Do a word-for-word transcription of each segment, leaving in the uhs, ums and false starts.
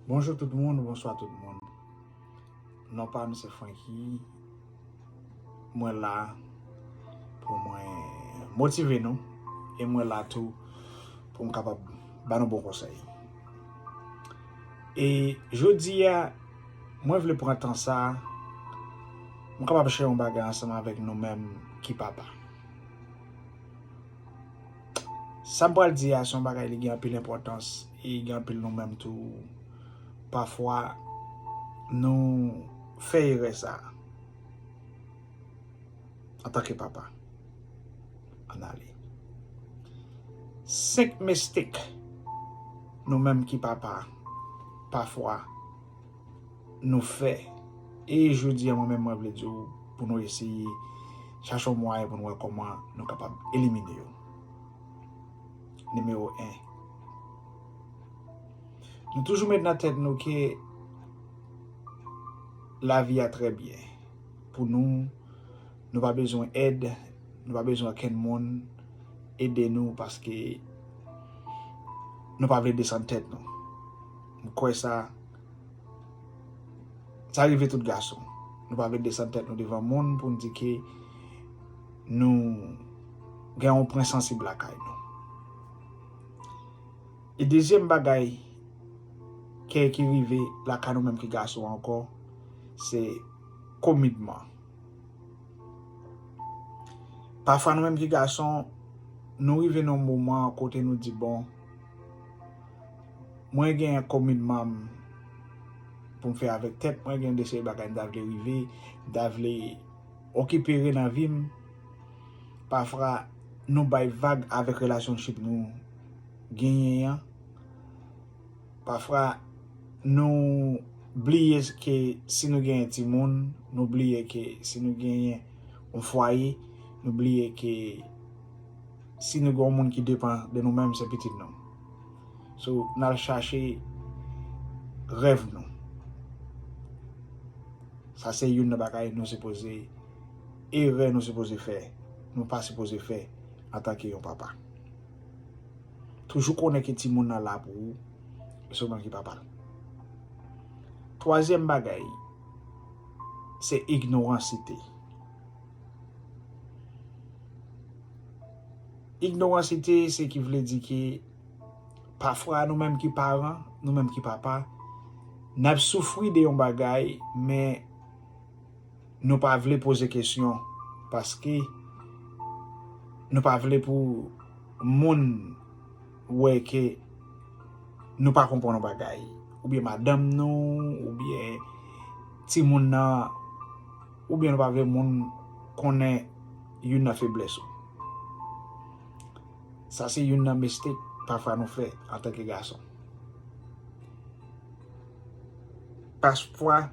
Bonjou tout moun, bonswa tout moun. Non pa m se Francky. Mwen la pou mwen motive nou e mwen la tou pou m kapab ba nou bon konsèy. E jodi a, mwen vle pran tan sa, m kapab share yon bagay ansanm avèk nou menm ki papa. Sa m pral di a se yon bagay li gen anpil enpòtans e gen anpil nou menm tou. Pafwa, nou fè erè sa antanke papa. Ann ale. Senk mistake nou menm ki papa, pafwa, nou fè. E jodi a, mwen menm, mwen vle di w pou nou eseye chache yon mwayen pou nou wè kòman nou kapab elimine yo. Nimewo en. Nou toujou met nan tèt nou ke lavi a trè byen. Pou nou, nou pa bezwen èd, nou pa bezwen okenn moun ede nou paske nou pa vle desann tèt nou. M kwè sa, sa rive tout gason. Nou pa vle desann tèt nou devan moun pou n di ke nou gen yon pwen sansib lakay nou. E dezyèm bagay ke, ki rive lakay nou menm ki gason ankò, se komitman. Pafwa nou menm ki gason, nou rive nan yon moman kote nou di, bon, mwen gen komitman m pou m fè avèk tèt mwen, gen de seri bagay m ta vle rive, m ta vle okipere nan vi m. Pafwa, nou bay vag avèk relationship nou genyen an. Pafwa, nou bliye ke si nou genyen timoun, nou bliye ke si nou genyen yon fwaye, nou bliye ke si nou gen yon moun ki depann de nou menm, se pitit nou. So, n al chache rèv nou. Sa se youn nan bagay nou sipoze, erè nou sipoze fè, nou pa sipoze fè antanke yon papa. Toujou konnen ke timoun nan la pou ou, e se ou menm ki papa l. Twazyèm bagay, se ignoransite. Ignoransite, se ki vle di ke pafwa nou menm ki paran, nou menm ki papa, n ap soufri de yon bagay, men nou pa vle poze kesyon, paske nou pa vle pou moun wè ke nou pa konprann yon bagay, oubyen madanm nou, oubyen timoun nan, oubyen nou pa vle moun konnen youn nan feblès ou. Sa se youn nan mistake pafwa nou fè antanke gason. Pafwa,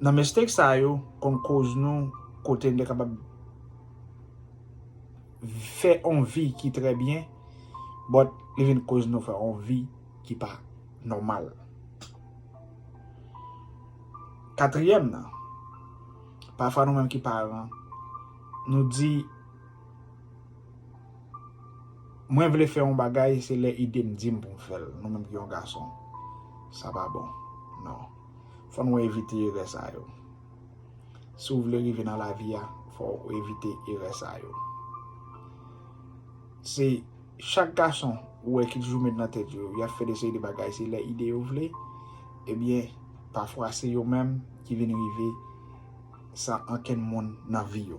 nan mistake sa yo konn koz nou kote n te kapab fè on vi ki trè byen, but li vin koz nou fè on vi ki pa nòmal. Katriyèm nan, pafwa nou menm ki paran, nou di, mwen vle fè yon bagay, se lè ide m di m pou m fè l. Nou menm ki yon gason, sa pa bon. Non. Fò nou evite erè sa yo. Si w vle rive nan lavi a, fò w evite erè sa yo. Se chak gason ou wè ki toujou met nan tèt yo, y ap fè de seri de bagay, se lè ide yo vle, ebyen, pafwa se yo menm ki vin rive san ankenn moun nan vi yo.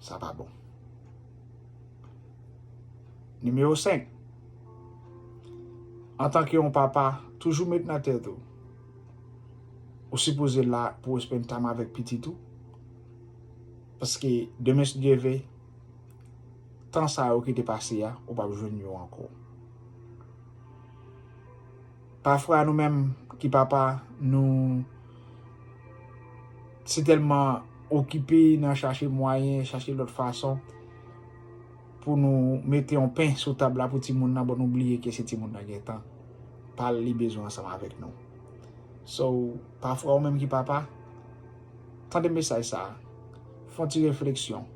Sa pa bon. Nimewo senk. Antanke yon papa, toujou met nan tèt ou, ou sipoze la pou w spend time avèk pitit ou. Paske demen, si Dye vle, tan sa yo ki te pase a, ou p ap jwenn yo ankò. Pafwa nou menm ki papa, nou si tèlman okipe nan chache mwayen, chache lòt fason pou nou mete yon pen sou tab la pou timoun nan, bon, nou bliye ke se timoun nan gen tan pa l li bezwen ansanm avèk nou. So, pafwa ou menm ki papa, tande mesaj sa a, fè yon ti refleksyon.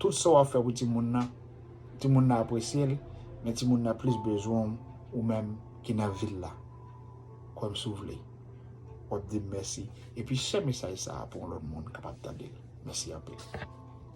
Tout sa w ap fè pou timoun nan, timoun nan apresye l, men timoun nan plis bezwen w ou menm ki nan vil la. Wè m si w vle. W ap di m mèsi. Epi share mesaj sa a pou yon lòt moun kapab tande l. Mèsi anpil.